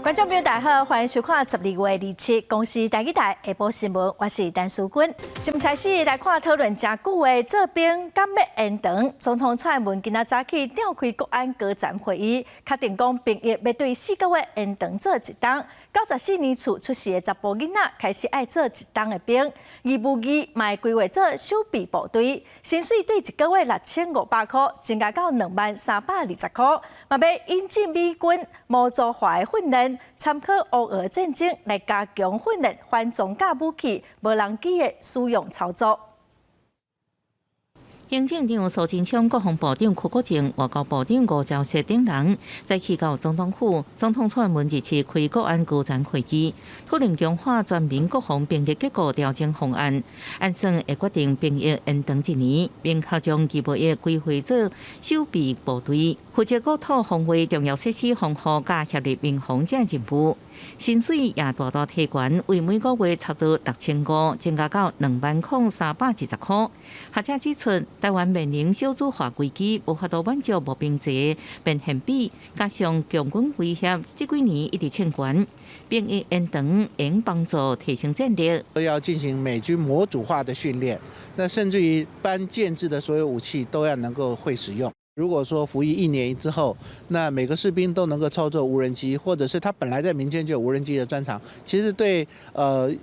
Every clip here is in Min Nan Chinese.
觀眾朋友大家好，歡迎收看12月27公視台語台下晡新聞，我是陳淑君。新聞開始來看討論誠久的做兵敢欲延長。總統蔡英文今仔早起召開國安高層會議，確定講兵役欲對4個月延長做一冬。94年初出世的查埔囡仔開始愛做一冬的兵，義務役嘛會規劃做守備部隊，薪水對一個月6500箍，增加到20,320箍，嘛欲引進美軍模組化的訓練。參考烏俄戰爭來加強訓練反裝甲武器、無人機的使用操作。行政長蘇貞昌、國防部長邱國正、外交部長吳釗燮等人再去到總統府，總統蔡英文日前開國安高層會議，討論強化全民國防兵力結構調整方案，按算會決定兵役延長一年，並擴將義務役規劃做守備部隊，負責國土防衛重要設施防護佮協力民防這任務。薪水也大大提懸，為每個月差不多6500，增加到20,320箍。學者指出，台灣面臨少子化危機，無法度滿足募兵制變現比，加上共軍威脅，這幾年一直衝懸，兵役延長應幫助提升戰力。要進行美軍模組化的訓練，那甚至於搬建制的所有武器都要能夠會使用。如果說服役一年之後，那每個士兵都能夠操作無人機，或者是他本來在民間就有無人機的專長，其實對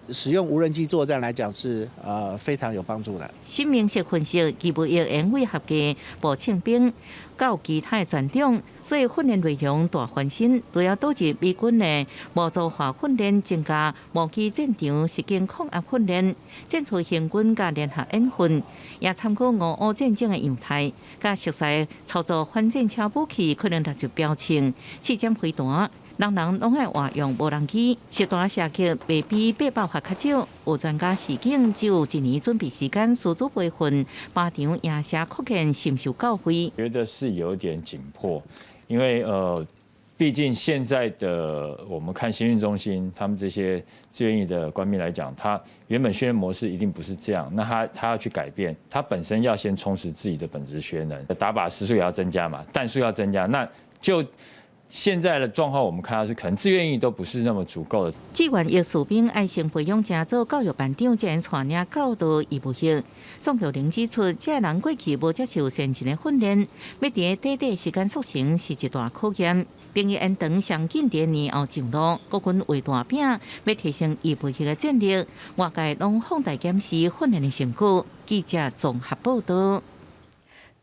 使用無人機作戰來講是非常有幫助的。新明識分析，義務役因為合格無清兵，佮其他的專長，所以訓練內容大翻新，除了導入美軍的模組化訓練，增加模擬戰場實境抗壓訓練、戰術行軍佮聯合演訓，也參考俄烏戰爭的樣態，佮熟悉操作反戰車武器，可能納入標槍、刺針飛彈，人人攏愛活用無人機，實彈射擊袂比800發較少。有專家示警，只有一年準備時間，師資培訓，靶場營舍擴建深受教誨。覺得是有點緊迫，因為畢竟現在的我們看新訓中心，他們這些志願役的官兵來講，他原本訓練模式一定不是這樣，那他要去改變，他本身要先充實自己的本職學能，打靶時數也要增加嘛，彈數要增加，那就現在的狀況，我們看到是可能志願役都不是那麼足夠的。志願役士兵愛先培養成做教育班長，才會帶領教導義務役。宋玉玲指出，這人過去無接受先進的訓練，欲佇短短時間速成是一大考驗。兵役延長上緊佇年後上路，國軍畫大餅，欲提升義務役的戰力，外界攏放大檢視訓練的成果。記者綜合報道。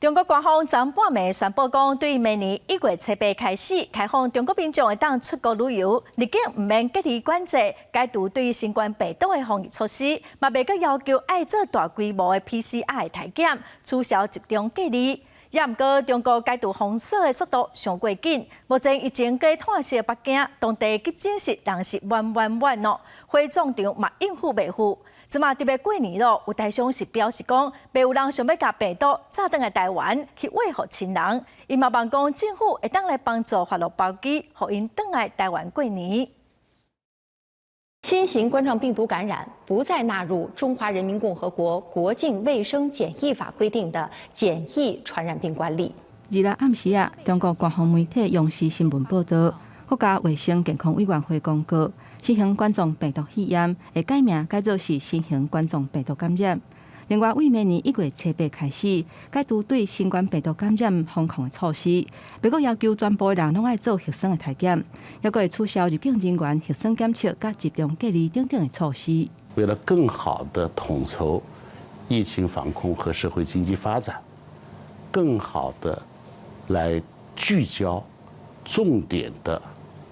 中國官方昨半暝宣布講，對明年1月7日開始開放中國民眾會當出國旅遊，入境毋免隔離管制，解除對新冠病毒的防疫措施，嘛袂閣要求愛做大規模的 PCR 體檢，取消集中隔離。也毋過，中國解除封鎖的速度傷過緊，目前疫情閣湠襲北京，當地急診室人是滿滿滿哦，火葬場嘛應付袂赴。這馬特別過年咯，有台商是表示講，袂有人想欲共病毒載轉來台灣去餵予親人，𪜶嘛望講政府會當來幫助發落包機，予𪜶轉來台灣過年。新型冠狀病毒感染不再納入《中華人民共和國國境衛生檢疫法》規定的檢疫傳染病管理。26暗時啊，中國官方媒體央視新聞報道，國家衛生健康委員會公告，新型冠狀病毒肺炎會改名改做是新型冠狀病毒感染。另外，為明年1月7日開始，解除對新冠病毒感染防控的措施，袂閣要求全部人攏愛做核酸的體檢，猶閣會取消入境人員核酸檢測佮集中隔離等等的措施。為了更好地統籌疫情防控和社會經濟發展，更好地來聚焦重點的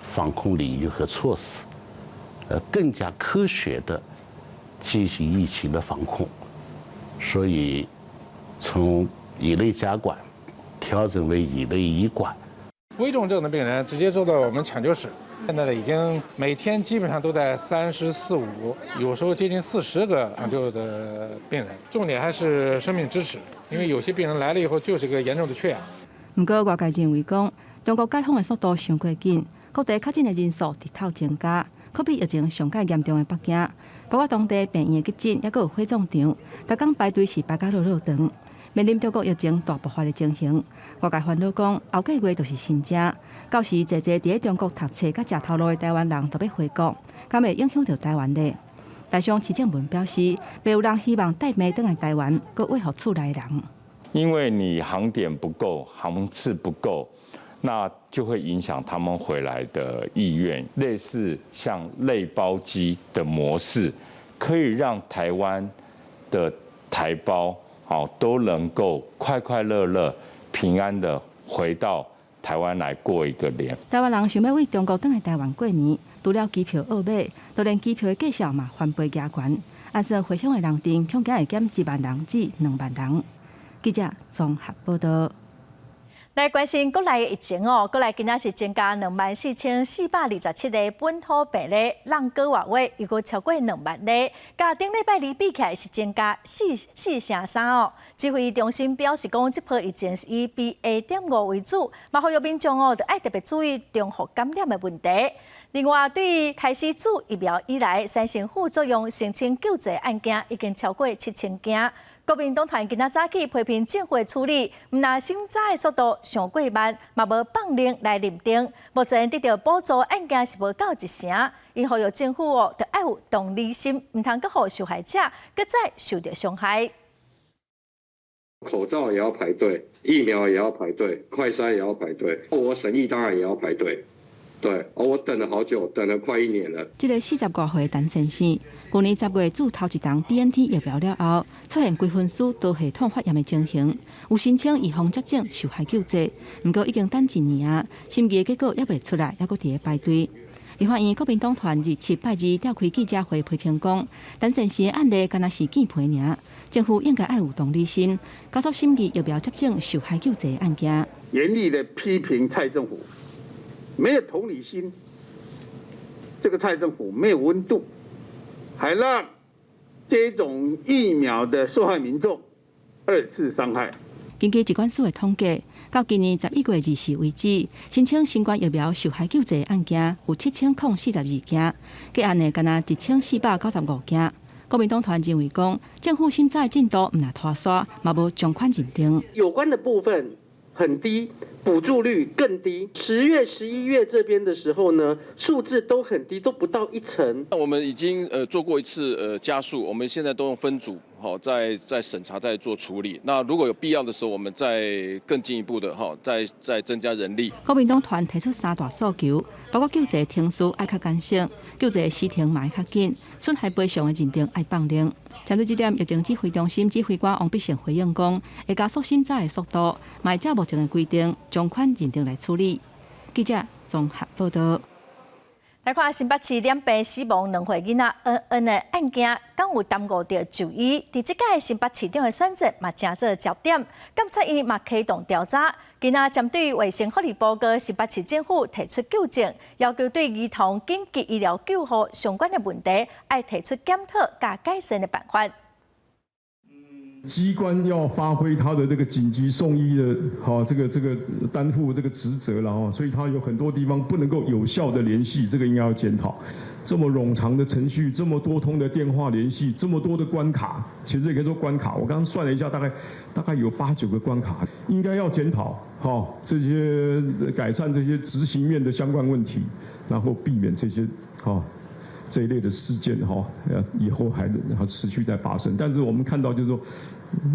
防控領域和措施，更加科學地進行疫情的防控，所以從乙類甲管調整為乙類乙管。危重症的病人直接送到我們搶救室，現在呢已經每天基本上都在三十四五，有時候接近40個搶救的病人。重點還是生命支持，因為有些病人來了以後就是個嚴重的缺氧。毋過外界認為講，中國解封的速度傷過緊，各地確診的人數直透增加，可比疫情上蓋嚴重的北京，包括當地病院的急診，猶閣有火葬場，逐工排隊是排甲落落長。面臨中國疫情大爆發的情形，外界煩惱講後個月就是新正，到時濟濟佇咧中國讀冊佮食頭路的台灣人都欲回國，敢會影響著台灣咧？台商徐正文表示，袂有人希望帶病轉來台灣，閣餵予厝內人。因為你航點不夠，航次不夠，那就會影響他們回來的意願。類似像類包機的模式，可以讓台灣的台胞好都能夠快快樂樂、平安的回到台灣來過一個年。台灣人想欲對中國轉來台灣過年，除了機票額買，就連機票的價數嘛翻倍加懸。按算回鄉的人陣，恐驚會減1萬人至2萬人。記者綜合報道。來關心國內的疫情哦，國內今仔是增加24,427个本土病例，攏個月話又閣超過2萬例，佮頂禮拜二比起來是增加四四成三哦。指揮中心表示講，這波疫情是以 BA.5為主，嘛呼籲民眾哦，著愛特別注意重複感染的問題。另外，對於開始注疫苗以來，產生副作用申請救濟案件已經超過7000件。國民黨團今仔早起批評政府的處理，毋但審查的速度傷過慢，嘛無放令來認定。目前得著補助案件是無夠一成，𪜶呼籲政府哦，著愛有同理心，毋通閣予受害者閣再受著傷害。口罩也要排隊，疫苗也要排隊，快篩也要排隊，我審議當然也要排隊。對，我等了好久，等了快一年了。這個40外歲陳先生，舊年10月注頭一針 BNT 疫苗了後，出現規身軀多系統發炎的情形，有申請預防接種受害救濟，毋過已經等一年啊，審議的結果猶未出來，猶閣佇咧排隊。立法院國民黨團27拜二召開記者會批評講，陳先生的案例敢若是見皮爾，政府應該愛有同理心，加速審議疫苗接種受害救濟案件。嚴厲的批評蔡政府沒有同理心，這個蔡政府沒有溫度，還讓這種疫苗的受害民眾二次傷害。根據疾管署的統計，到今年11月24為止，申請新冠疫苗受害救濟案件有7042件，結案的敢若1495件。國民黨團認為講，政府審查的進度毋但拖捾，嘛無從寬認定。有關的部分很低，補助率更低。10月、11月這邊的時候呢，數字都很低，都不到一成。那我們已經做過一次加速，我們現在都用分組，好在審查，在做處理。那如果有必要的時候，我們再更進一步的哈，再增加人力。國民黨團提出三大訴求，包括救濟程序愛較簡省，救濟時程嘛愛較緊，損害賠償的認定愛放冗。針對這點，疫情指揮中心指揮官王必勝回應講，會加速審查的速度，嘛會照目前的規定，從寬認定來處理。記者綜合報道。來看新北市染病死亡兩歲囡仔恩恩的案件，敢有耽誤著就醫？佇這屆新北市長的選戰嘛，成做焦點。監察院嘛啟動調查，今仔針對衛生福利部佮新北市政府提出糾正，要求對兒童緊急醫療救護相關的問題，愛提出檢討佮改善的辦法。機關要發揮他的這個緊急送醫的，哈，這個擔負這個職責了哈，所以他有很多地方不能夠有效的聯繫，這個應該要檢討。這麼冗長的程序，這麼多通的電話聯繫，這麼多的關卡，其實也可以說關卡。我剛剛算了一下，大概有八九個關卡，應該要檢討，哈，這些改善這些執行面的相關問題，然後避免這些，哈，這一類的事件哈，以後還持續在發生。但是我們看到就是說，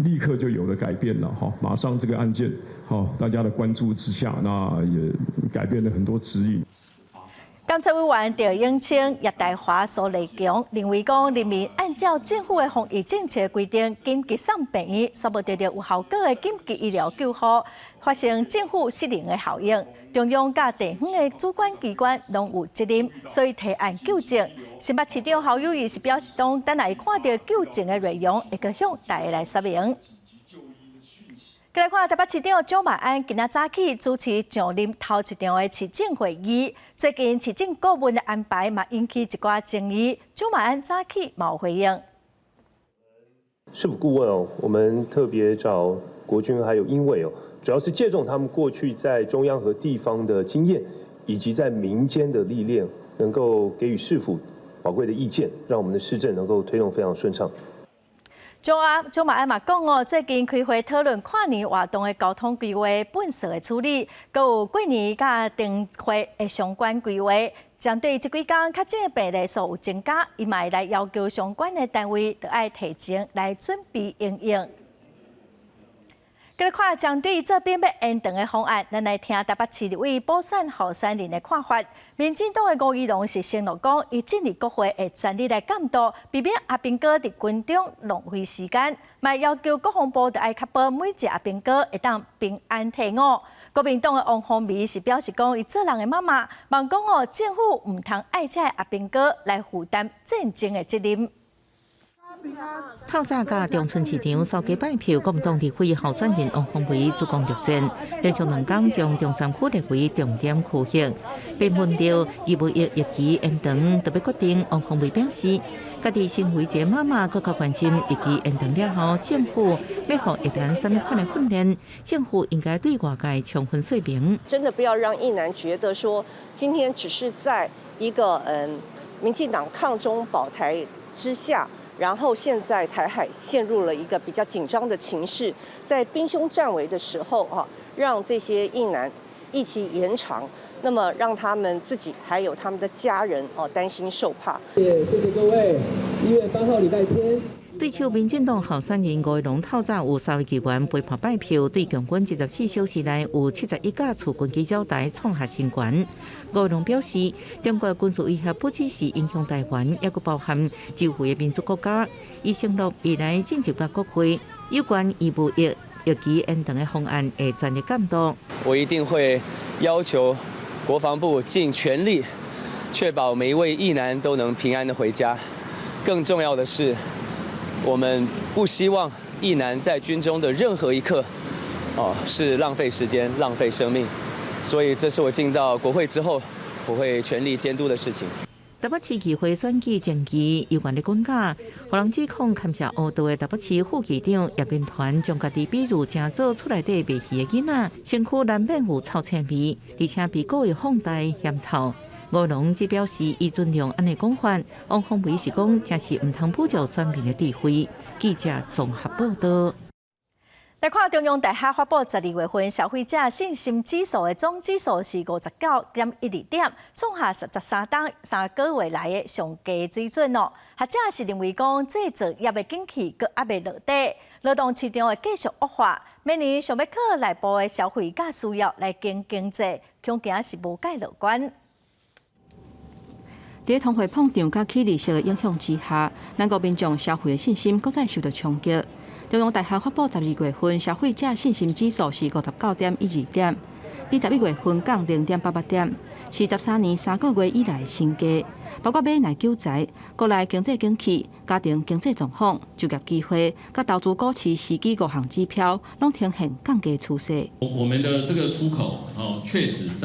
立刻就有了改變了哈，馬上這個案件，哈，大家的關注之下，那也改變了很多指引。監察委員趙永清、葉大華、蘇麗強認為講，人民按照政府的防疫政策規定，緊急送病院，煞無得著有效果的緊急醫療救護，發生政府失靈的效應。中央佮地方的主管機關攏有責任，所以提案糾正。新北市長侯友宜是表示，當等來看著糾正的內容，會閣向大家來說明。來看台北市長蔣萬安今仔早起主持上任頭一場的市政會議，最近市政顧問的安排嘛引起一寡爭議，蔣萬安早起嘛有回應。市府顧問哦，我們特別找國軍還有英偉哦，主要是借重他們過去在中央和地方的經驗，以及在民間的歷練，能夠給予市府寶貴的意見，讓我們的市政能夠推動非常順暢。蔣啊蔣萬安嘛講哦，最近開會討論跨年活動的交通規劃、糞埽的處理，閣有過年佮燈會的相關規劃。針對這幾工確診的病例數有增加，伊嘛會來要求相關的單位著愛提前來準備因應。繼續看針對這邊欲延長的方案，咱來聽台北市立委補選候選人的看法。民進黨的吳怡農是承諾講，伊進入國會會全力來監督，避免阿兵哥佇軍中浪費時間，嘛要求國防部著愛確保每一個阿兵哥會當平安退伍。國民黨的王鴻薇是表示講，伊做人的媽媽，望講哦，政府毋通愛這个阿兵哥來負擔戰爭的責任。透早佮長春市場掃街拜票，國民黨立委候選人王鴻薇主攻陸戰，連續兩工將中山區列為重點區域。被問到義務役役期延長著欲決定，王鴻薇表示，家己身為一个媽媽，閣較關心役期延長了後，政府欲予役男啥物款的訓練，政府應該對外界充分說明。真的不要讓役男覺得說，今天只是在一個民進黨抗中保台之下。然後現在台海陷入了一個比較緊張的情勢，在兵凶戰危的時候啊，讓這些役男役期延長，那麼讓他們自己還有他們的家人哦擔心受怕。謝謝各位，1月8號禮拜天。對手民進黨候選人吳怡農透早有三位議員陪伴拜票，對共軍24小時內有71架次軍機繞台創下新高。吳怡農表示，中國軍事威脅不只是影響台灣，抑閣包含周圍的民主國家。伊承諾未來進入到國會，有關義務役役期延長的方案會全力監督。我一定會要求國防部盡全力，確保每一位役男都能平安的回家。更重要的是，我們不希望役男在軍中的任何一刻，哦，是浪費時間、浪費生命。所以，這是我進到國會之後，我會全力監督的事情。台北市議會選舉前期有關的講價，予人指控牽涉烏道的台北市副市長葉明團將家己比喻成做厝內底賣魚的囡仔，身軀難免有臭腥味，而且被故意放大嫌臭。吳怡農只表示伊尊重按呢講法，王鴻薇是講這是毋通侮辱選民的智慧。記者綜合報道。來看中央大學發布12月份消費者信心指數的總指數是59.12點，創下13冬3個月來的上低水準哦。學者是認為講，製造業的景氣閣猶未落底，勞動市場會繼續惡化，明年想欲靠內部的消費佮需要來撐經濟，恐驚是無蓋樂觀。佇通貨膨脹佮起利息的影響之下，咱國民眾消費的信心閣再受到衝擊。中央大學發布12月份消費者信心指數是59.12點，比11月份降0.88點，是13年3個月以來新低。包括買耐久財、國內經濟景氣、家庭經濟狀況、就業機會、佮投資股市時機五項指標，攏呈現降低趨勢。我們的這個出口哦，確實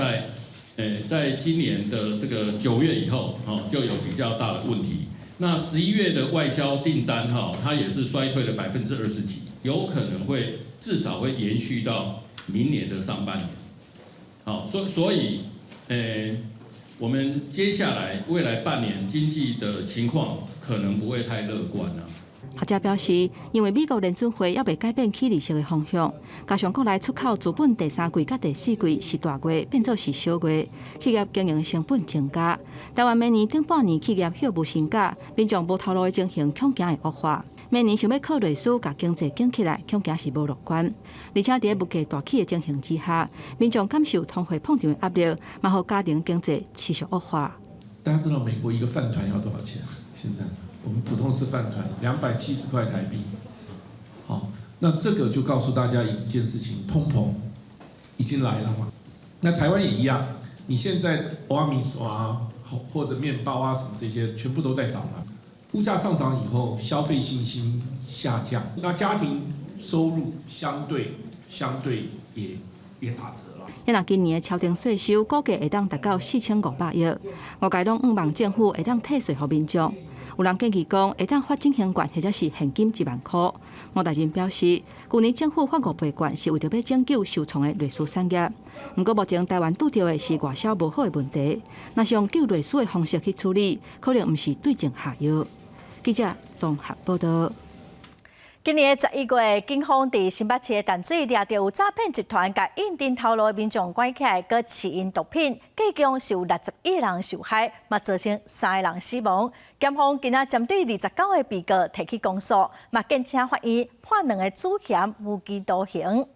在今年的這個9月以後，哦，就有比較大的問題。那11月的外銷訂單，哈，它也是衰退了20%幾，有可能會至少會延續到明年的上半年。好，所以，我們接下來未來半年經濟的情況可能不會太樂觀啦。學者表示，因為美國聯準會猶未改變起利息的方向，加上國內出口資本第三季佮第四季是大月變做是小月，企業經營成本增加。台灣明年頂半年企業歇無薪假，民眾無頭路的情形恐驚會惡化。明年想欲靠內需共經濟景起來，恐驚是無樂觀。而且佇物價大起的情形之下，民眾感受通貨膨脹的壓力，嘛予家庭經濟持續惡化。大家知道美國一個飯糰要多少錢？現在？我們普通吃飯糰270塊台幣，好，那這個就告訴大家一件事情，通膨已經來了嘛。那台灣也一樣，你現在蚵仔麵線啊，或者麵包啊什麼這些，全部都在漲了。物價上漲以後，消費信心下降，那家庭收入相對也打折了。若今年的超定稅收估計會當達到4500億，外界攏向望政府會當退稅予民眾。有人建議講，會當發振興券或者是現金1萬箍。吳大任表示，舊年政府發5倍券是為著欲拯救受創的內需產業。毋過目前台灣拄著的是外銷無好的問題，若是用救內需的方式去處理，可能毋是對症下藥。記者綜合報道。今年11月，警方佇新北市的淡水掠著有詐騙集團，共認定頭路的民眾關起來，閣飼𪜶毒品，計共是有61人受害，嘛造成三个人死亡。檢方今仔針對29個被告提起公訴，嘛建請法院判兩个主嫌無期徒刑。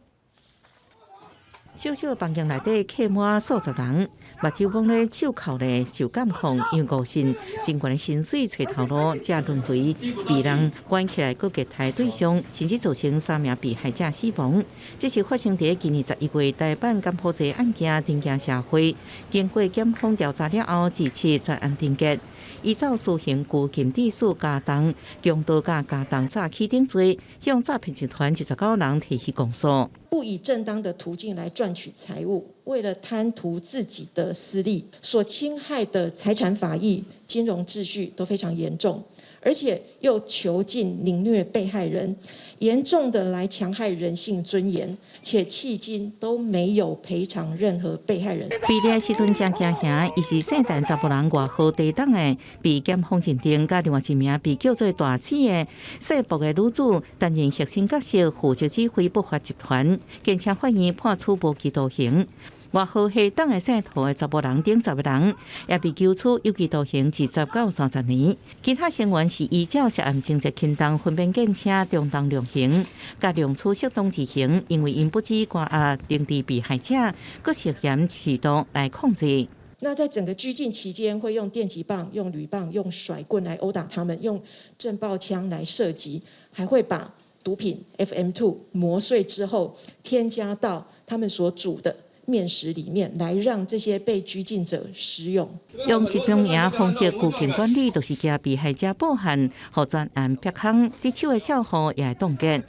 小小的房間內底客滿數十人，目睭攏咧手銬咧受監控，因為誤信真懸的薪水揣頭路，才淪為被人關起來閣虐待對象，甚至造成三名被害者死亡。這是發生佇今年11月台版柬埔寨案件震驚社會。經過檢方調查了後，至此全案定結。依照私刑拘禁致死加重、強盜佮加重詐欺等罪，向詐騙集團29人提起公訴。不以正當的途徑來賺取財物，為了貪圖自己的私利，所侵害的財產法益、金融秩序都非常嚴重，而且又囚禁凌虐被害人，嚴重的來戕害人性尊嚴，且迄今都沒有賠償任何被害人。被掠時陣誠驚嚇，伊是聖誕查埔人外號地東的，被檢方認定，佮另外一名被叫做大姊的姓卜的女子擔任核心角色，負責指揮不法集團，建請法院判處無期徒刑。外號黑東的姓涂的查埔人等10個人，也被求處有期徒刑20到30年。其他成員是依照涉案情節輕重，分別建請中重量刑，佮量處適當之刑，因為𪜶不止關押定置被害者，閣涉嫌試圖來控制。那在整個拘禁期間，會用電擊棒、用鋁棒、用甩棍來毆打他們，用震爆槍來射擊，還會把毒品 FM2 磨碎之後，添加到他們所煮的麵食裡面，來讓這些被拘禁者食用。用集中營方式拘禁管理，就是驚被害者報案，予全案撇空，佇手的賬戶也會凍結。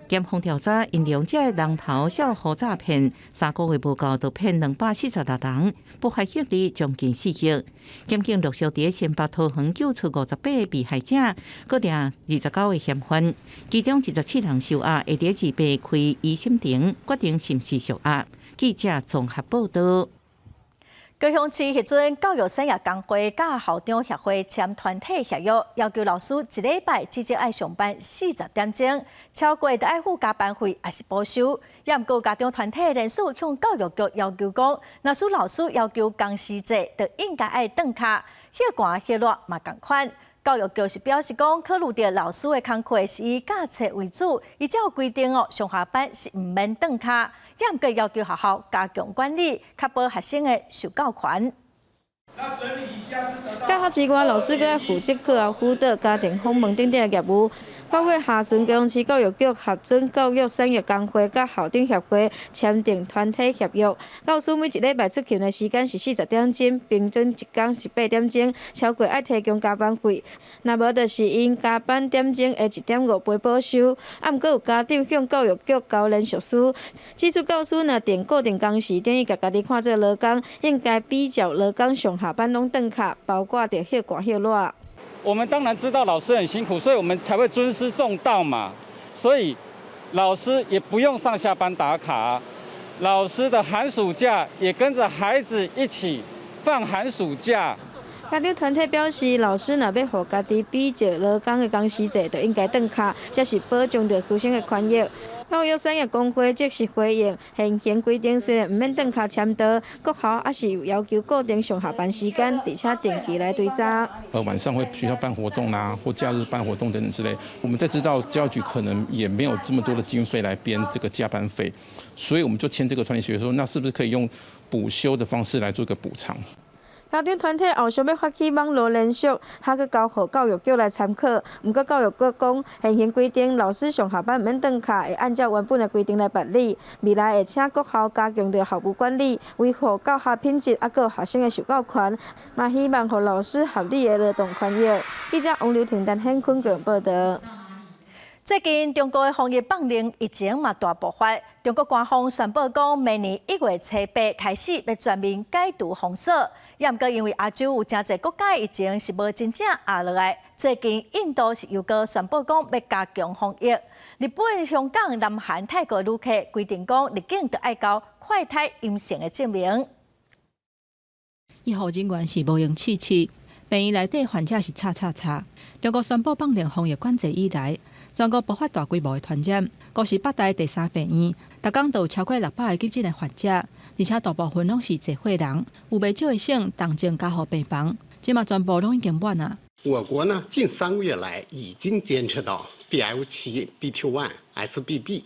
檢方調查，𪜶利用這个人頭帳戶詐騙，3個月無夠，就騙246人，不法獲利將近4億。檢警陸續佇新北桃園救出58個被害者，閣掠29個嫌犯，其中27人受押，會佇28開一審庭決定是毋是續押。記者綜合報道。高雄市彼陣教育產業工會佮校長協會簽團體協約，要求老師一禮拜至少愛上班40點鐘，超過就愛付加班費，抑是補修。也毋過家長團體聯署向教育局要求講，若是老師要求工時制，就應該愛轉卡，歇寒歇熱嘛仝款。教育局是表示講，考慮著老師的工課是以教冊為主，依照規定哦，上下班是毋免轉卡，也毋過要求學校加強管理，確保學生的受教權。教學之外，老師閣愛負責課後輔導、家庭訪問等等的業務。9月下旬，高雄市教育局核准教育產業工會佮校長協會簽訂團體協約。教師每一禮拜出勤的時間是40點鐘，平均一工是8點鐘，超過愛提供加班費。若無就是𪜶加班點鐘的1.5倍補收。啊，毋過有家長向教育局交連續書，指出教師若定固定工時，等於共家己看做勞工，應該比照勞工上下班攏轉卡，包括著歇寒歇熱。我們當然知道老師很辛苦，所以我們才會尊師重道嘛。所以老師也不用上下班打卡，老師的寒暑假也跟着孩子一起放寒暑假。家長團體表示，老師若欲予家己比照勞工的工時制，就應該轉卡，才是保障著師生的權益。教育產業工會則是回應，現行規定雖然毋免轉卡簽到，各校猶是有要求固定上下班時間，而且定期來追查。晚上會學校辦活動啦，或假日辦活動等等之類。我們在知道教育局可能也沒有這麼多的經費來編這個加班費，所以我們就簽這個團體協約，說那是不是可以用補休的方式來做一個補償？家長團體後續欲發起網路連署，還閣交予教育局來參考。毋過教育局講，現行規定老師上下班毋免轉卡，會按照原本的規定來辦理。未來會請各校加強著校務管理，維護教學品質，猶閣學生的受教權。嘛希望予老師合理的勞動權益。記者王劉婷、陳顯坤報道。最近中國的防疫放令疫情嘛大爆發，中國官方宣布講，明年1月7日開始欲全面解除封鎖。也毋過因為亞洲有誠濟國家疫情是無真正壓落來，最近印度是又閣宣布講欲加強防疫。日本、香港、南韓、泰國旅客規定講入境著愛交快篩陰性的證明。醫護人員是無閒試試，病院內底患者是吵吵吵。中國宣布放令防疫管制以來，全國爆發大規模的傳染。五是北大第三病院，逐工都有超過600个急診的患者，而且大部分攏是濟歲人，有袂少的省重症加護病房，這馬全部攏已經滿啊。我國呢，近3個月來已經監測到 BF7、BT1、XBB，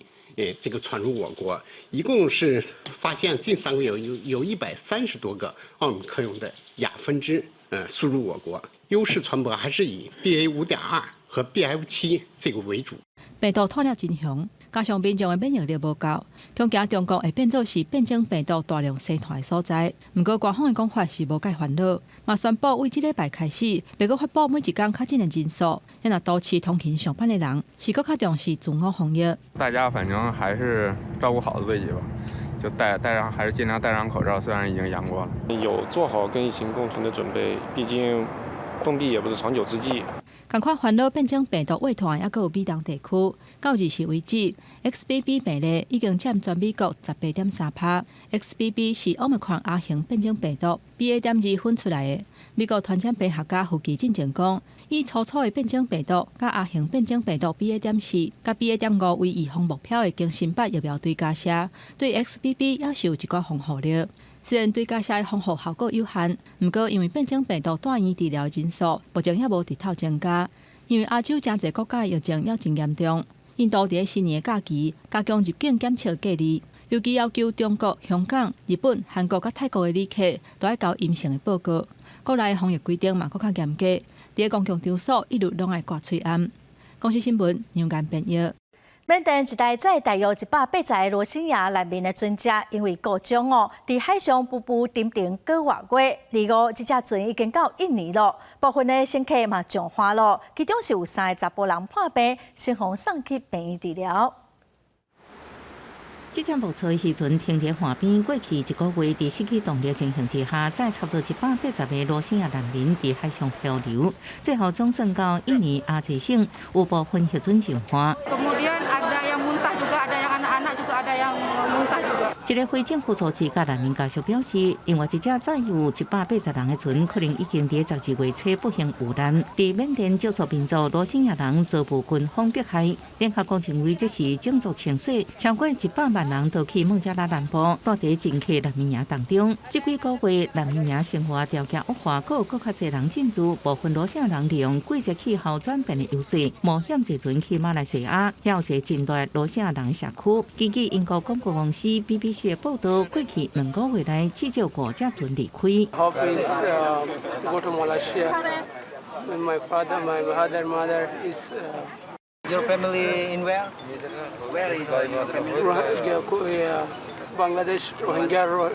這個傳入我國，一共是發現近3個月有130多個奧密克戎的亞分支，輸入我國，優勢傳播還是以 BA.5.2和 BF7這個為主。病毒傳了真兇，加上民眾的免疫力無夠，恐驚中國會變做是變種病毒大量生傳的所在。毋過官方的講法是無蓋煩惱，嘛宣布為這禮拜開始，袂閣發布每一工確診的人數。若都市通勤上班的人，是閣較重視自我防疫。大家反正還是照顧好自己吧，就戴上，還是盡量戴上口罩。雖然已經陽過了，有做好跟疫情共存的準備，畢竟封閉也不是長久之計。仝款煩惱變種病毒匯傳，猶閣有美東地區，到20為止，XBB 病例已經佔全美國18.3%。XBB 是奧密克戎亞型變種病毒 BA.2分出來的。美國傳染病學家福奇進前講，以粗糙的變種病毒佮亞型變種病毒 BA.4佮 BA.5為預防目標的更新版疫苗追加射，對 XBB 猶是有一寡防護力。雖然追加射的防護效果有限，毋過因為變種病毒住院治療的人數目前猶無直透增加，因為亞洲誠濟國家的疫情猶真嚴重。印度佇咧新年的假期加強入境檢測隔離，尤其要求中國、香港、日本、韓國佮泰國的旅客都愛交陰性的報告。國內防疫規定嘛閣較嚴格，佇咧公共場所一律攏愛掛喙罨。公視新聞楊間編譯。緬甸一台載大約180個羅興亞難民的船隻，因為故障哦，佇海上浮浮沉沉幾外月，二五這隻船已經到印尼咯，部分的乘客嘛上岸咯，其中是有三个查埔人破病，先予送去病院治療。這隻木材漁船停佇岸邊，過去一個月佇失去動力情形之下，載差不多180個羅興亞難民佇海上漂流，最後總算到印尼阿齊省，有部分漁船上岸。 Kemudian ada yang muntah juga, ada yang anak-anak juga, ada yang muntah juga. 一个非政府組織佮難民家屬表示，另外一隻載有180人的船，可能已經佇12月初不幸遇難。佇緬甸少數民族羅興亞人遭遇軍方迫害，聯合國認為這是種族清洗，超過100萬人逃去孟加拉南部，蹛佇真客難民營當中。這幾個月難民營生活條件惡化，閣有閣較濟人進駐，部分羅興亞人利用季節氣候轉變的優勢，冒險坐船去馬來西亞，還有一個真大羅興亞人社區。根據英國廣播公司 BBC 的報道，過去2個月內至少五隻船離開。 Hope is go to Malaysia. My father, my father, mother is. Your family in where? Where is your family? Yeah, Bangladesh, Rohingya.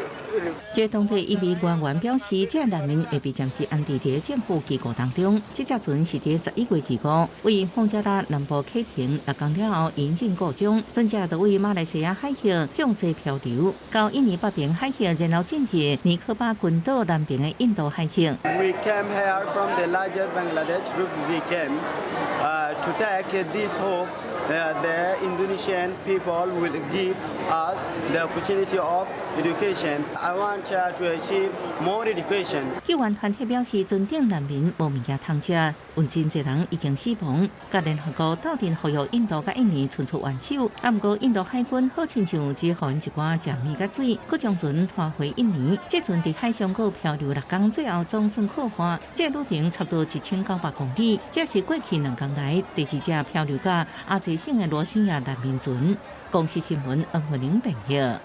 這當地一位官員表示，這難民會被暫時安置佇政府機構當中。這隻船是佇11月25為孟加拉南部啟程，6工了後引擎故障，船隻就位馬來西亞海域向西漂流，到印尼北邊海域，然後進入尼科巴群島南邊的印度海域。 We came here from the largest Bangladesh refugee camp to take this hope the Indonesian people will give us the opportunity of education. I want to achieve more education. 救援團體表示，船頂難民無物件通食，有真濟人已經死亡。佮聯合國鬥陣呼籲印度佮印尼伸出援手，啊，毋過印度海軍好親像只予𪜶一寡食物佮水，閣將船拖回印尼。這船佇海上閣漂流6工，最後總算靠岸。這旅程差不多1900公里，這是過去2工來第二隻漂流到阿齊省的羅興亞難民船。公視新聞黃慧玲編譯。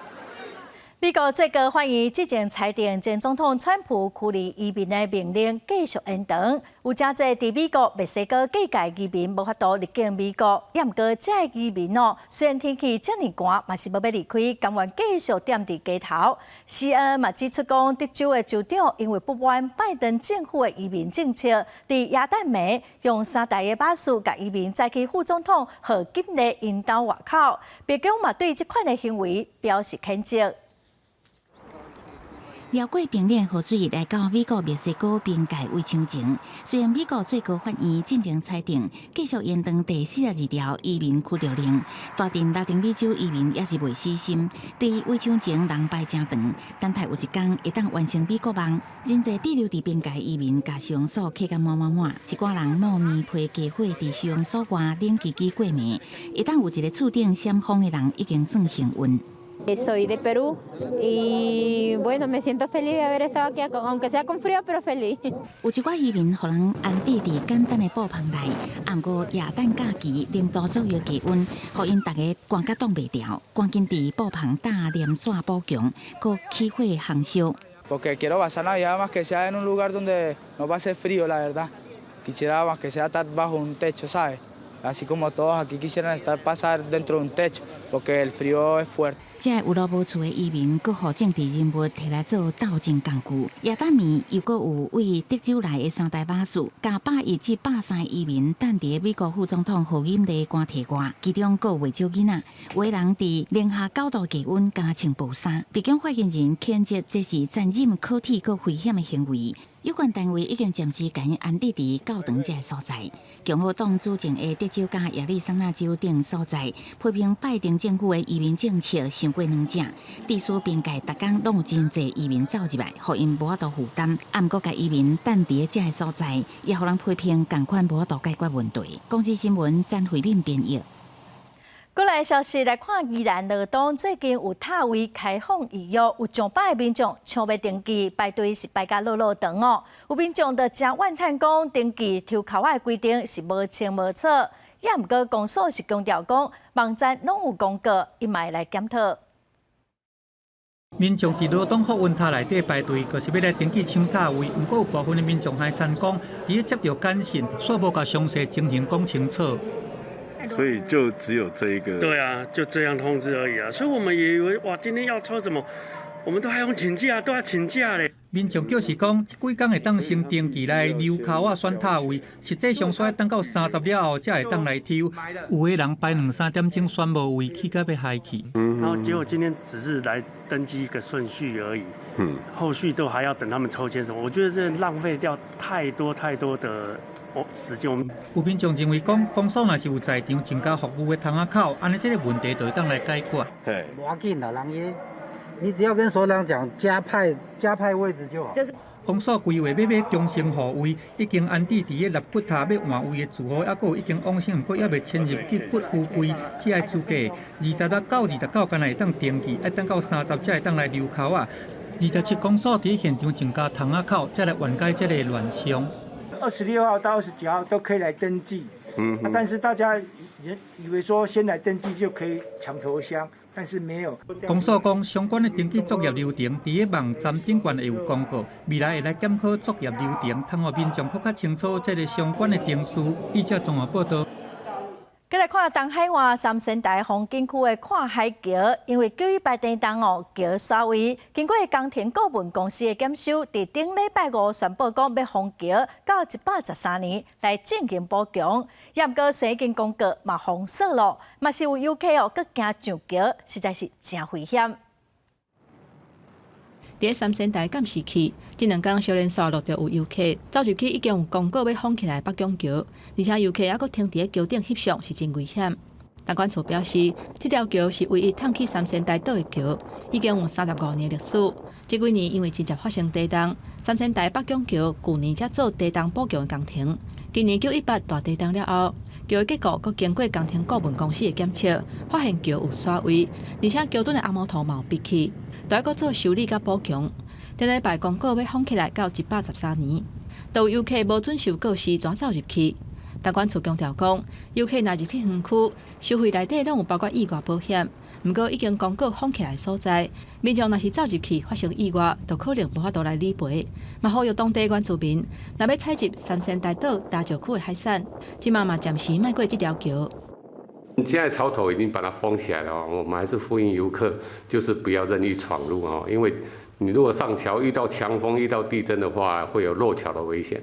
美國最高法院之前裁定前總統川普驅離移民的命令繼續延長。有誠濟佇美國、墨西哥境界移民無法度入境美國，猶毋過這个移民哦，雖然天氣遮爾寒，嘛是無欲離開，甘願繼續踮佇街頭。CNN 嘛指出講，德州的州長因為不滿拜登政府的移民政策，佇耶誕暝用三台的巴士共移民載去副總統賀錦麗𪜶兜外口。白宮嘛對這款的行為表示譴責。繞過冰冷河水來到美國墨西哥邊界圍牆前，雖然美國最高法院進前裁定繼續延長第42條移民驅逐令，大陣拉丁美洲移民也是袂死心，佇圍牆前人排誠長，等待有一工會當完成美國夢。真濟滯留佇邊界移民共收容所客甲滿滿滿，一寡人冒棉被加火佇收容所外冷吱吱過暝，會當有一个厝頂閃風的人已經算幸運。 Soy de Perú y bueno, me siento feliz de haber estado aquí, aunque sea con frío, pero feliz. 有一寡移民予人安置佇簡單的布棚內，毋過耶誕假期零度左右低溫，予𪜶逐家寒甲擋袂牢，趕緊佇布棚搭黏紙補強，閣起火烘燒。 Porque quiero pasar Navidad más que sea en un lugar donde no pase frío, la verdad. Quisiera más que sea estar bajo un techo, ¿sabes? Así como todos aquí quisieran estar pasar dentro de un techo, porque el frío es fuerte. 這有路無厝的移民，閣予政治人物提來做鬥爭工具。耶誕暝又閣有位德州來的三台巴士，共110至130移民等佇美國副總統賀錦麗官邸外，其中閣有袂少囡仔，有的人佇零下9度低溫，敢若穿薄衫。白宮發言人譴責這是殘忍、可恥、閣危險的行為。有關單位已經暫時共𪜶安置佇教堂這个所在。共和黨主政的德州佮亞利桑那州等所在，批評拜登政府的移民政策傷過軟正，致使邊界逐工攏有真濟移民走入來，予𪜶無法度負擔。啊，毋過共移民等佇這个所在，也予人批評仝款無法度解決問題。公視新聞詹慧敏編譯。過來消息來看，宜蘭羅東最近有塔位開放預約，有上百个民眾搶欲登記排隊是排甲落落長哦。有民眾就誠怨嘆講，登記抽籤仔的規定是無清無楚，也毋過公所是強調講，網站攏有公告，伊嘛會來檢討。民眾佇羅東福雲塔內底排隊，就是欲來登記搶塔位。毋過有部分的民眾還參講，佇咧接著簡訊，煞無共詳細情形講清楚。所以就只有這一個。對啊，就這樣通知而已啊。所以我們也以為哇，今天要抽什麼，我們都還用請假，都要請假咧。民眾表示講，這幾工會當先登記來留跤仔選塔位，實際上煞愛等到30了後才會當來抽。有的人排兩三點鐘選無位，氣甲欲害去。然後結果今天只是來登記一個順序而已，後續都還要等他們抽籤什麼，我覺得這浪費掉太多太多的時間。有民眾認為講，公所若是有在場增加服務的窗仔口，按呢這个問題就會當來解決。無要緊啦，人伊，你只要跟所長講加派位置就好。公所規劃欲買中性號位，已經安置佇个納骨塔欲換位的住戶，猶閣有已經往生，毋過猶未遷入去骨灰櫃，這个資格26到29，敢若會當登記，愛等到三十才會當來留跤仔。27公所佇現場增加窗仔口，才來緩解這个亂象。 26號到29號都可以來登記，但是大家以為說先來登記就可以搶頭香，但是沒有。公所講，相關的登記作業流程，佇个網站頂懸會有公告，未來會來檢討作業流程，通予民眾閣較清楚這个相關的程序。記者綜合報道。過來看東海岸三仙台風景區的看海橋，因為918地動哦，橋徙位，經過工程顧問公司的檢修，佇頂禮拜五宣布講欲封橋到113年來進行補強。也毋過雖然已經公告嘛封鎖咯，嘛是有遊客哦，閣驚上橋，實在是誠危險。佇三仙台監視器，這兩工小連紲陸續有遊客走入去，已經有公告欲封起來北港橋，而且遊客猶閣停佇咧橋頂翕相，是真危險。東管處表示，這條橋是唯一通去三仙台島的橋，已經有35年歷史。這幾年因為真濟發生地動，三仙台北港橋舊年才做地動補強的工程。今年918大地動了後，橋的結構閣經過工程顧問公司的檢測，發現橋有徙位，而且橋墩的紅毛塗嘛有閉去。都愛閣做修理佮補強。頂禮拜公告欲封起來到113年，都有遊客無遵守告示，轉走入去。東管處強調講，遊客若入去園區，收費內底攏有包括意外保險。毋過已經公告封起來所在，民眾若是走入去發生意外，就可能無法度來理賠。嘛呼籲當地原住民，若欲採集三仙台島大石區的海產，這馬嘛暫時莫過這條橋。現在草頭已經把它封起來了，我們還是呼籲遊客，就是不要任意闖入哦，因為你如果上橋遇到強風、遇到地震的話，會有落橋的危險。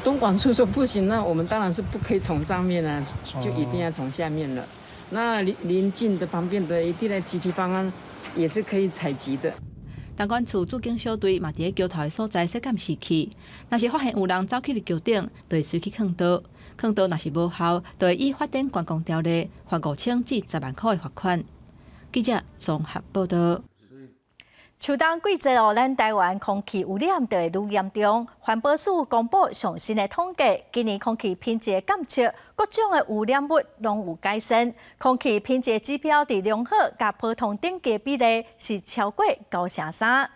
東管處說不行，那我們當然是不可以從上面啊，就一定要從下面了。那鄰鄰近的旁邊的一定的集體方案也是可以採集的。東管處駐警小隊嘛佇咧橋頭的所在設監視器，若是發現有人走去佇橋頂，就會隨去勸導。勸導若是無效，就會依發展觀光條例罰5000至10萬箍的罰款。記者綜合報道。秋冬季節哦，咱台灣空氣污染就會愈嚴重。環保署公布上新的統計，今年空氣品質的監測，各種的污染物攏有改善。空氣品質指標佇良好佮普通等級比例是超過9成3。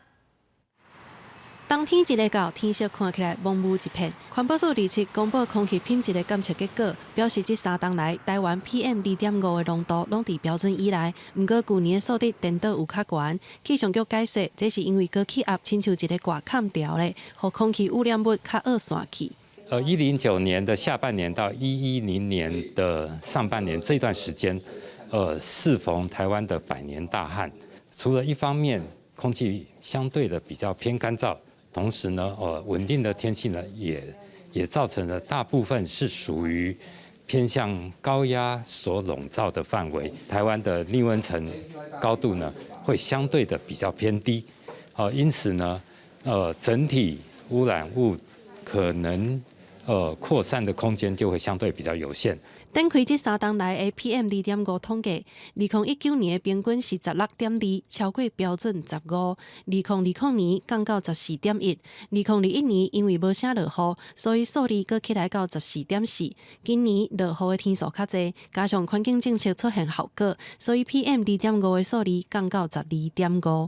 冬天一下到，天色看起來濛霧一片。環保署27公布空氣品質的監測結果，表示這3冬來台灣 PM 2.5的濃度攏佇標準以內。毋過舊年的數值顛倒有較懸。氣象局解釋，這是因為高氣壓親像一个外崁條咧，予空氣污染物較僫散去。109年的下半年到110年的上半年這段時間，適逢台灣的百年大旱，除了一方面空氣相對的比較偏乾燥。同時呢，穩定的天氣呢，也造成了大部分是屬於偏向高壓所籠罩的範圍。台灣的逆溫層高度呢，會相對的比較偏低，哦，因此呢，整體污染物可能擴散的空間就會相對比較有限。展開這3冬來的 PM 2.5統計，2019年的平均是16.2，超過標準15。2020年降到14.1，2021年因為無啥落雨，所以數字閣起來到14.4。今年落雨的天數較濟，加上環境政策出現效果，所以 PM 2.5的數字降到12.5。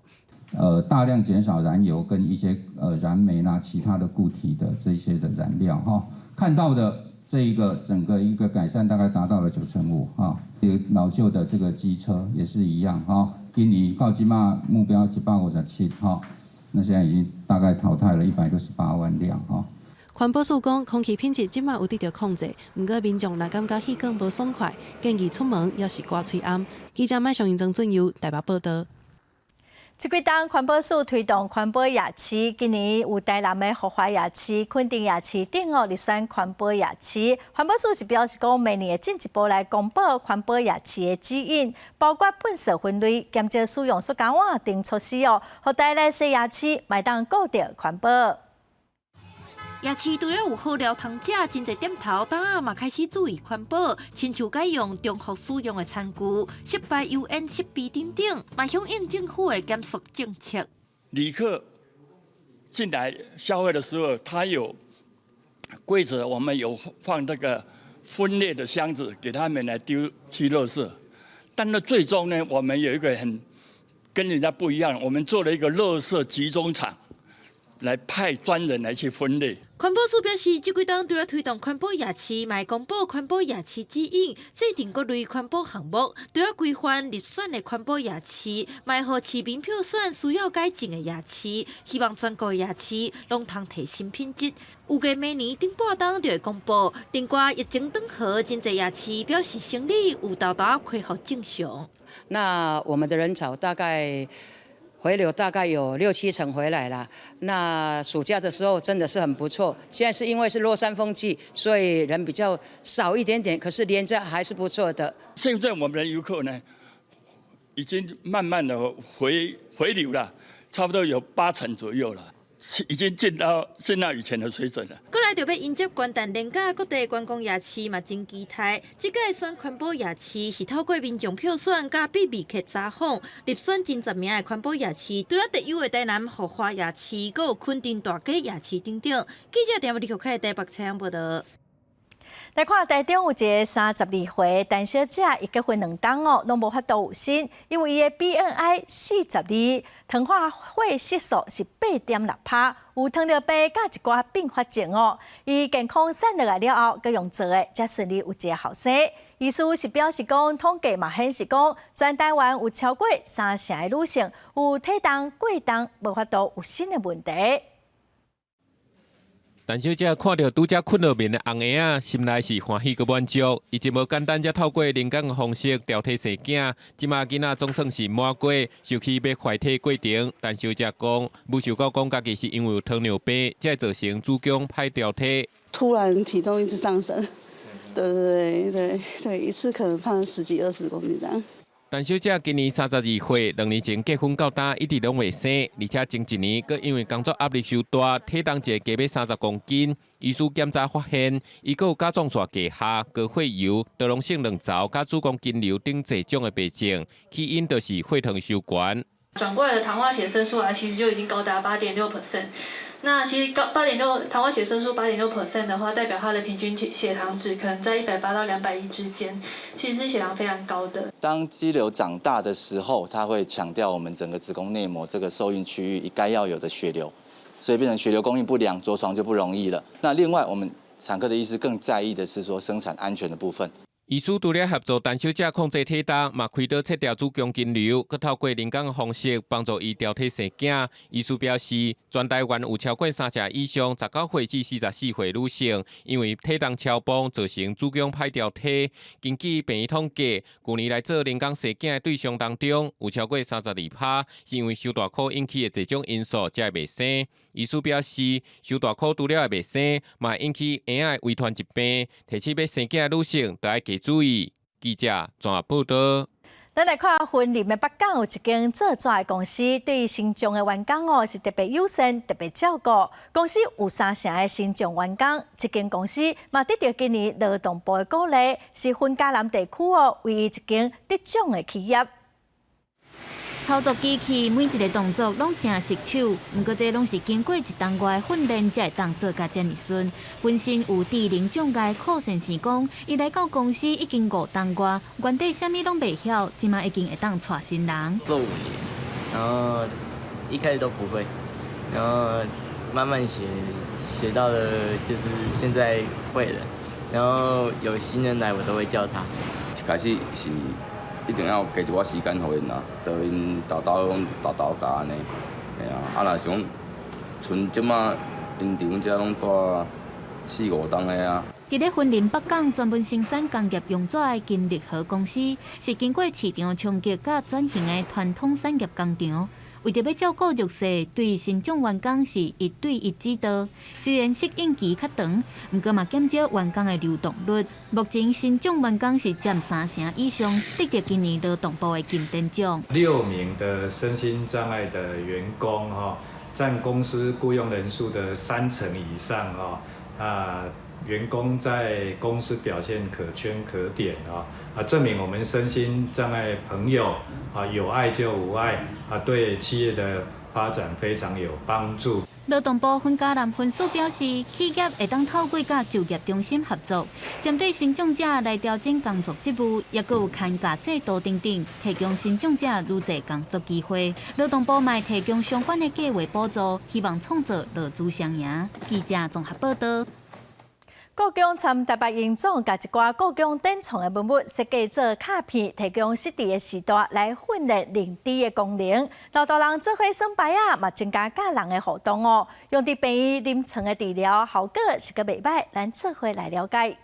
大量減少燃油跟一些燃煤啦，其他的固體的這些的燃料哈，看到的這一個整個一個改善大概達到了95%哈。有老舊的這個機車也是一樣哈，今年到這馬目標157哈，那現在已經大概淘汰了168萬輛哈。環保署講，空氣品質這馬有得著控制，毋過民眾若感覺氣管無爽快，建議出門猶是掛喙罨。記者麥尚英曾俊佑台北報道。這幾冬環保署推動環保夜市，今年有台南的福華夜市、墾丁夜市等哦，入選環保夜市。環保署是表示講，明年會進一步來公布環保夜市的指引，包括糞埽分類、減少使用塑膠碗等措施哦，予大家來踅夜市，嘛會當顧著環保。夜市除了有好料通食，真濟店頭當仔嘛開始注意環保，親像改用重複使用的餐具、失敗油煙設備等等，嘛響應政府的減塑政策。旅客進來消費的時候，他有規則，我們有放這個分類的箱子給他們來丟棄垃圾。但是最終呢，我們有一個很跟人家不一樣，我們做了一個垃圾集中場，來派專人來去分類。環保署表示，這幾冬除了推動環保夜市，嘛會公布環保夜市指引，制定各類環保項目，除了規範入選的環保夜市，嘛會予市民票選需要改進的夜市，希望全國夜市攏通提升品質。預計明年頂半冬就會公布。另外，疫情轉好，真濟夜市表示生理有沓沓恢復正常。那我們的人潮大概回流大概有六七成回來了。那暑假的時候真的是很不錯。現在是因為是落山風季，所以人比較少一點點，可是連假還是不錯的。現在我們的遊客呢，已經慢慢的回流了，差不多有8成左右了。已經進到以前的水準了。過來就欲迎接元旦連假，各地觀光夜市嘛真期待。這屆選環保夜市是透過民眾票選佮秘密客查訪入選前十名的環保夜市，除了特有的台南福華夜市，閣有墾丁大街夜市等等。記者田立開台北採訪報道。來看台中有一个32歲陳小姐，伊結婚2冬哦，攏無法度有身，因為伊的 BMI 42，糖化血色素是8.6趴，有糖尿病佮一寡併發症哦。伊健康瘦落來了後，閣用做的，才順利有一个後生。醫師是表示講，統計嘛顯示講，全台灣有超過三成的女性有體重過重，無法度有身的問題。陳小姐看著拄才睏落眠的紅嬰仔，心內是歡喜閣滿足。伊真無簡單，才透過人工的方式調體生囝。這馬囡仔總算是滿過受氣欲懷胎過程。陳小姐講，無想到講家己是因為有糖尿病，才會造成子宮歹調體。突然體重一直上升，對對對對對，一次可能胖十幾二十公斤這樣。陳小姐今年32歲，2年前結婚到今一直攏未生，而且前一年閣因為工作壓力傷大，體重一下加欲30公斤。醫師檢查發現，伊閣有甲狀腺低下、高血油、多囊性卵巢、佮子宮肌瘤等濟種的病症，起因就是血糖傷懸。轉過來的糖化血色素啊，其實就已經高達8.6%。那其實高八點六糖化血色素8.6% 的話，代表它的平均血糖值可能在180到210之間，其實是血糖非常高的。當肌瘤長大的時候，它會搶掉我們整個子宮內膜這個受孕區域該要有的血流，所以變成血流供應不良，著床就不容易了。那另外，我們產科的醫師更在意的是說生產安全的部分。醫師除了協助陳小姐控制體重，嘛開刀切掉子宮肌瘤，閣透過人工的方式幫助伊調體生囝。醫師表示，全台灣有超過三成以上19歲至44歲女性，因為體重超磅造成子宮歹調體。根據病院統計，舊年來做人工生囝的對象當中，有超過32%是因為傷大箍引起的這種因素才會袂生。醫師表示，傷大箍除了會袂生，嘛會引起嬰仔的遺傳疾病。提醒欲生囝的女性，著愛加注意。記者綜合報導。咱來看雲林的北港有一間做紙的公司，對身障的員工哦是特別友善、特別照顧。公司有三成的身障員工，這間公司嘛得著今年勞動部的鼓勵，是雲嘉南地區哦唯一一間得獎的企業。操作機器每一个動作攏誠熟手，毋過這攏是經過一冬外訓練才會當做甲遮爾順。本身有智能障礙柯先生講，伊來到公司已經5冬外，原底啥物攏袂曉，這馬已經會當帶新人。做5年，然後一開始都不會，然後慢慢學，學到了就是現在會了。然後有新人來，我都會教他。一開始是一定要加一寡時間予𪜶啦，著𪜶沓沓攏沓沓教按呢，嘿啊，啊若是講賰這馬𪜶佇阮遮攏蹛四五冬的啊。佇咧雲林北港專門生產工業用紙的金力和公司，是經過市場衝擊佮轉型的傳統產業工廠。為著欲照顧弱勢，對身障員工是一對一指導。雖然適應期較長，毋過嘛減少員工的流動率。目前身障員工是佔三成以上，得著今年勞動部的金燈獎。 6名的身心障礙的員工，哈，佔公司僱傭人數的三成以上，哈，啊，員工在公司表現可圈可點啊，啊，證明我們身心障礙朋友啊，有礙就無礙啊，對企業的發展非常有幫助。勞動部雲嘉南分署表示，企業會當透過佮就業中心合作，針對身障者來調整工作職務，抑閣有勘價制度等等，提供身障者愈濟工作機會。勞動部嘛提供相關的計劃補助，希望創造勞資雙贏。記者綜合報導。故宮參台北榮總共一寡故宮典藏的文物設計做卡片，提供失智的世代來訓練認知的功能。老大人做伙耍牌仔，嘛增加佮人的互動哦。用佇病院臨床的治療效果是閣袂䆀，咱做伙來了解。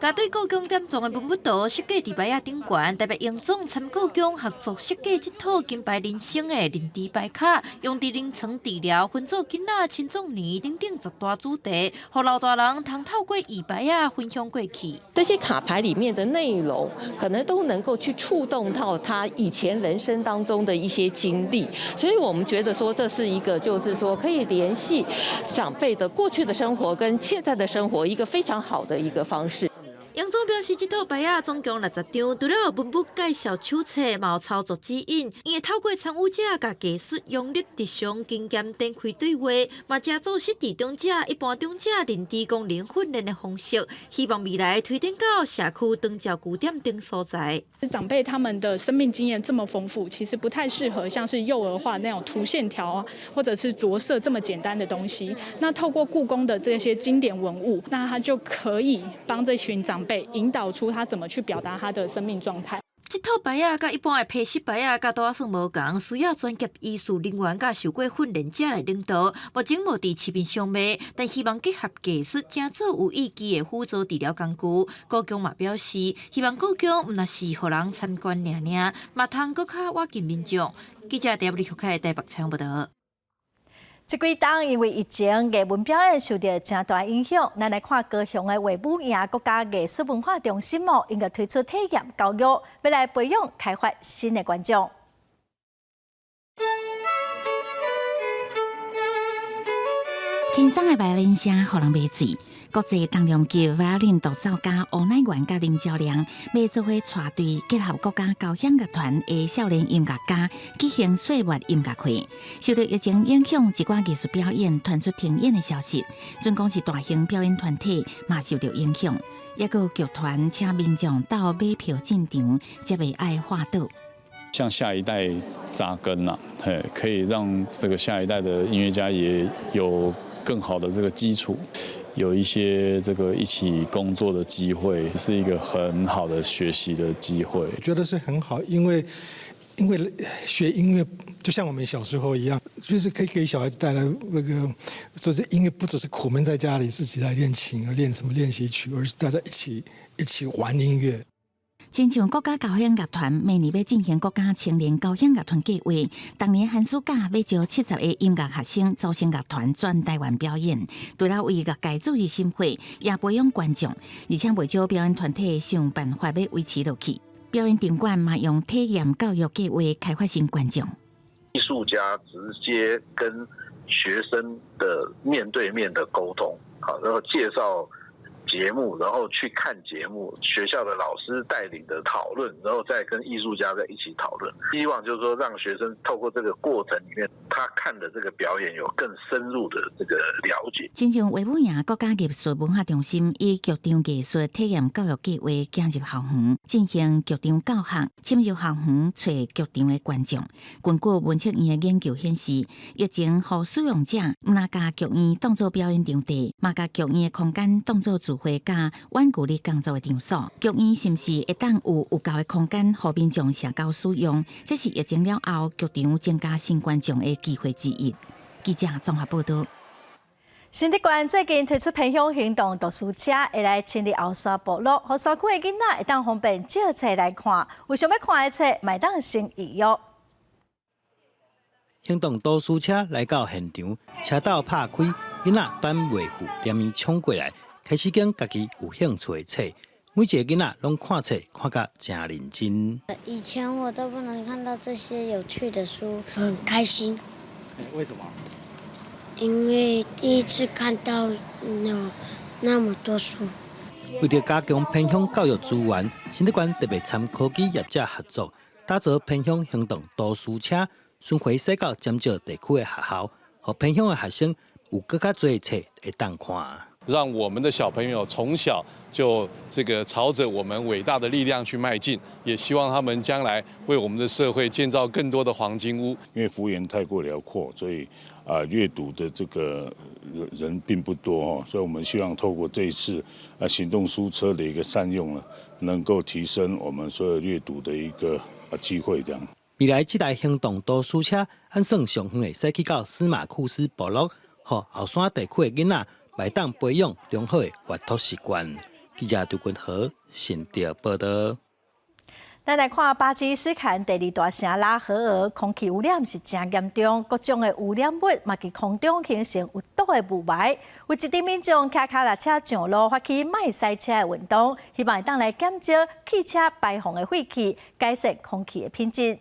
共對故宮典藏的文物圖設計佇牌仔頂懸，台北榮總參故宮合作設計這套金牌人生的認知牌卡，用佇臨床治療、分組囡仔、青壯年等等10大主題，予老大人通透過椅牌仔分享過去。這些卡牌裡面的內容，可能都能夠去觸動到他以前人生當中的一些經歷，所以我們覺得說這是一個，就是說可以聯繫長輩的過去的生活跟現在的生活一個非常好的一個方式。楊總表示，這套牌仔總共60張，除了有文物介紹手冊，嘛有操作指引。伊會透過參與者共技術融入日常經驗展開對話，嘛成做失智長者、一般長者認知功能訓練的方式，希望未來推展到社區長照據點等所在。長輩他們的生命經驗這麼豐富，其實不太適合像是幼兒畫那種圖線條啊，或者是著色這麼簡單的東西。那透過故宮的這些經典文物，那他就可以幫這群長輩引導出他怎麼去表達他的生命狀態。這套牌仔佮一般的皮質牌仔佮拄仔算無仝，需要專業醫術人員佮受過訓練者來領導。目前無佇市面上賣，但希望結合技術，成做有意義的輔助治療工具。故宮嘛表示，希望故宮毋但是予人參觀爾爾，嘛通閣較倚近民眾。記者陳立福開台北採訪報導。這幾冬因為疫情，藝文表演受著誠大影響。咱來看高雄的衛武營國家藝術文化中心哦，𪜶閣推出體驗教育，欲來培養開發新的觀眾。輕鬆的排練聲，予人迷醉。國際重量級瓦林獨奏家吳乃元佮林昭良，欲做伙帶隊結合國家交響樂團的少年音樂家舉行歲末音樂會。受著疫情影響，一寡藝術表演傳出停演的消息，準講是大型表演團體嘛受著影響，抑閣有劇團請民眾鬥買票進場，才袂愛劃倒。向下一代扎根啦，嘿，可以讓這個下一代的音樂家也有更好的這個基礎，有一些這個一起工作的機會，是一個很好的學習的機會。我覺得是很好，因為學音樂就像我們小時候一樣，就是可以給小孩子帶來那個，就是音樂不只是苦悶在家裡自己來練琴、練什麼練習曲，而是大家一起玩音樂。親像國家交響樂團明年欲進行國家青年交響樂團計劃，逐年寒暑假欲招70個音樂學生組成樂團轉台灣表演。除了為樂界注入心血，也培養觀眾，而且袂少表演團體想辦法欲維持落去。表演場館嘛用體驗教育計劃開發新觀眾。藝術家直接跟學生的面對面的溝通，好，然後介紹節目，然後去看節目，學校的老師帶領的討論，然後再跟藝術家在一起討論，希望就是說讓學生透過這個過程裡面，他看的這個表演有更深入的這個了解。親像衛武營國家藝術文化中心以劇場藝術體驗教育計劃進入校園，進行劇場教學，深入校園揣劇場的觀眾。根據文策院的研究顯示，疫情予使用者毋但共劇院當做表演場地，嘛共劇院的空間當做聚會佮遠距離工作的場所。劇院是毋是會當有夠的空間，予民眾社交使用？這是疫情了後劇場增加新觀眾的機會之一。記者綜合報道。新竹縣最近推出偏鄉行動讀書車，會來清理後山部落，予山區的囡仔會當方便借冊來看。有想欲看的冊，嘛會當先預約。行動圖書車來到現場，車斗拍開，囡仔等袂赴，連伊衝過來，開始揀家己有興趣的冊。每一个囡仔攏看冊看甲誠認真。以前我都不能看到這些有趣的書，很開心。為什麼？因為第一次看到那麼多書。為著加強偏鄉教育資源，新竹縣特別參科技業者合作，打造偏鄉行動圖書車，巡迴駛到尖石地區的學校，予偏鄉的學生有閣較濟冊會當看。讓我們的小朋友從小就這個朝着我們偉大的力量去邁進，也希望他們將來為我們的社會建造更多的黃金屋。因為幅員太過遼闊，所以啊，閱讀的這個人並不多哦，所以我們希望透過這一次啊行動書車的一個善用呢，能夠提升我們所有閱讀的一個機會。這樣。未來這台行動圖書車，按算上遠會駛去到司馬庫斯部落，予後山地區的囡仔會當培養良好的閱讀習慣。記者杜君和新竹報道。咱來看巴基斯坦第二大城拉合爾，空氣污染是誠嚴重，各種的污染物嘛佇空中形成有毒的霧霾。有一陣民眾騎腳踏車上路，發起莫駛車的運動，希望會當來減少汽車排放的廢氣，改善空氣的品質。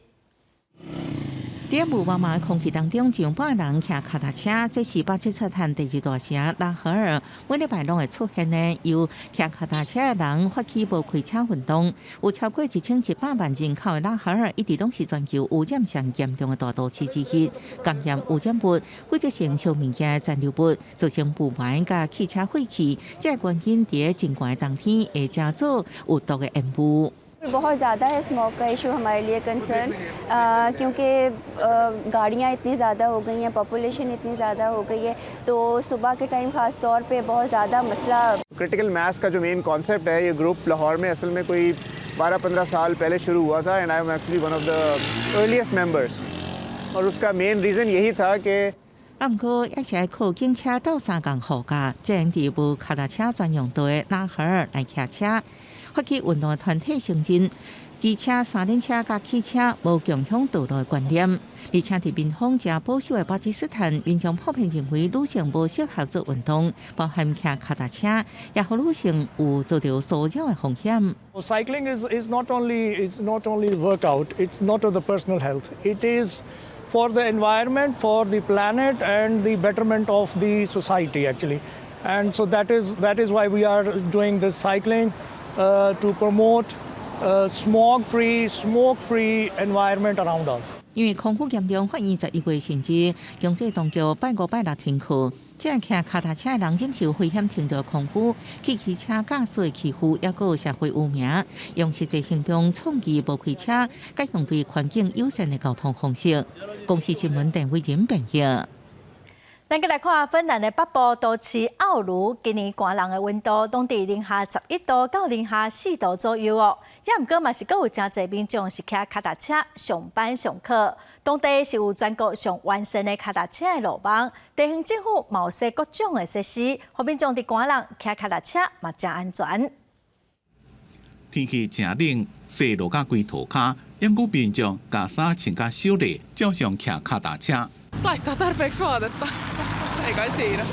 佇霧茫茫空氣當中，上百人騎腳踏車，這是巴基斯坦第二大城拉合爾每禮拜攏會出現的，由騎腳踏車的人發起無開車運動。有超過1100萬人口的拉合爾，一直攏是全球污染上嚴重的大都市之一。工業污染物、季節性燒物件的殘留物，造成霧霾佮汽車廢氣，這個原因佇真寒的冬天會成做有毒的煙霧。 बहुत ज़्यादा है स्मॉग का इशू हमारे लिए कंसर्न, क्योंकि गाड़ियाँ इतनी ज़्यादा हो गई हैं, पॉपुलेशन इतनी ज़्यादा हो गई है, तो सुबह के टाइम ख़ास तौर पे बहुत ज़्यादा मसला। क्रिटिकल मास का जो मेन कॉन्सेप्ट है, ये ग्रुप लाहौर में असल में कोई 12-15 साल पहले शुरू हुआ था and I am actually one of the earliest members और उसका मेन रीज़न यही था कि啊，毋過猶是愛靠警車鬥相共護駕，這樣佇無跤踏車專用道的拉合爾來騎車。發起運動的團體承認，機車、三輪車佮汽車無共享道路的觀念，而且佇民風誠保守的巴基斯坦，民眾普遍認為女性無適合做運動，包含騎跤踏車，也予女性有遭著騷擾的風險。 Cycling is not only workout, it's not of the personal health. It is for the environment, for the planet, and the betterment of the society, actually. And so that is why we are doing this cycling to promote a smog-free, smoke-free environment around us. 因為空污嚴重，法院11月甚至強制當局拜五拜六停課。這騎跤踏車的人忍受危險程度的空污、去汽車駕駛的欺負，抑閣有社會污名，用實際行動創議無開車，改用對環境友善的交通方式。公視新聞鄧偉仁編譯。咱閣來看芬蘭的北部都市奧盧，今年寒人的溫度攏佇零下11度到零下4度左右哦。也毋過嘛是閣有誠濟民眾是騎跤踏車上班上課。當地是有全國上完善的跤踏車的路網，地方政府嘛有設各種的設施，予民眾佇寒人騎跤踏車嘛誠安全。天氣誠冷，雪落甲規塗跤，毋過民眾共衫穿甲少咧，照常騎跤踏車。 Laittaa tarpeeksi vaatetta. Ei kai siinä.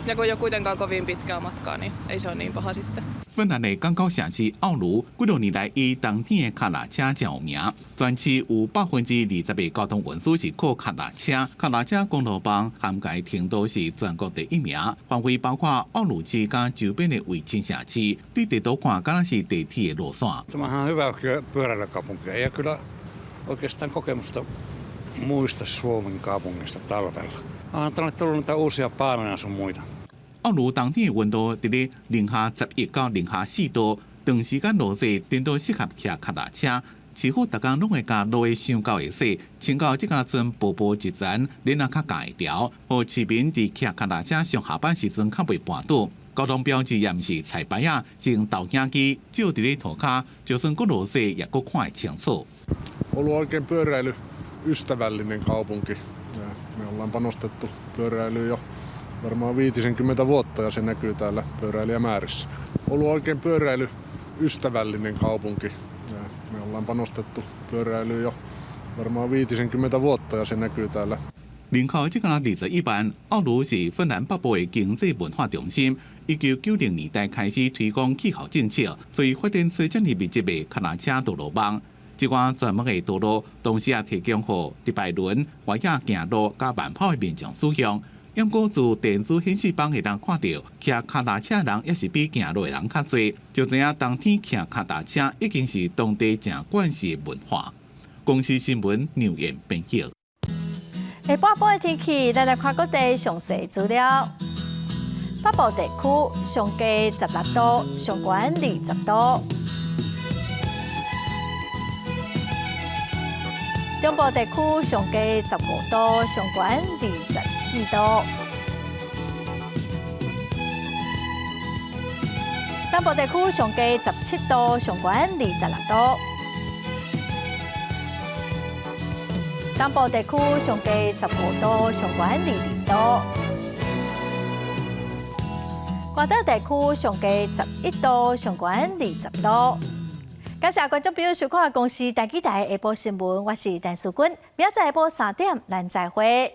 Ja kun ei ole kuitenkaan kovin pitkää matkaa, niin ei se ole niin paha sitten. 芬蘭的港口城市奧盧，幾多年來以冬天的跤踏車誠有名。全市有20%的交通運輸是靠跤踏車，跤踏車公路網涵蓋程度是全國第一名。範圍包括奧盧市佮周邊的衛星城市，對地圖看，敢若是地鐵的路線。 Tämähän on hyvä pyöräilykaupunki. Ei ole kyllä oikeastaan kokemusta muista Suomen kaupungeista talvella. Onhan tänne tullut niitä uusia paanoja sun muita. 奧盧冬天的溫度佇咧零下11到零下4度，長時間落雪，顛倒適合騎跤踏車。市府逐工攏會共路的傷厚的雪，穿到這個陣薄薄一層，鏈仔較咬會牢，予市民佇騎跤踏車上下班時陣較袂絆倒。交通標誌也毋是彩牌仔，是用投影機照佇咧塗跤，就算閣落雪也閣看會清楚。 Oulu on oikein pyöräilyystävällinen kaupunki. Me ollaan panostettu pyöräilyyn jo varmaan 50 vuotta ja se näkyy täällä pyöräilijämäärissä. Oulu on oikein pyöräilyystävällinen kaupunki. Me ollaan panostettu pyöräilyyn jo varmaan 50 vuotta ja se näkyy täällä. 人口這敢若21萬，奧盧是芬蘭北部的經濟文化中心。1990年代開始推廣氣候政策，所以發展出遮爾密集的跤踏車道路網。這款專門的道路，同時也提供予直排輪、滑仔行路佮慢跑的民眾使用。毋過自電子顯示板會當看著，騎跤踏車人抑是比行路的人較濟。就知影冬天騎跤踏車已經是當地誠慣勢的文化。公視新聞劉燕編譯。下半晡的天氣，咱來看各地詳細資料。北部地區上低16度，上懸20度。中部地區上低15度，上懸24度。南部地區上低17度，上懸26度。東部地區上低15度，上懸22度。外島地區上低11度，上懸20度。感謝觀眾朋友收看公視台語台下晡新聞，我是陳淑君，明仔載下晡3點，咱再會。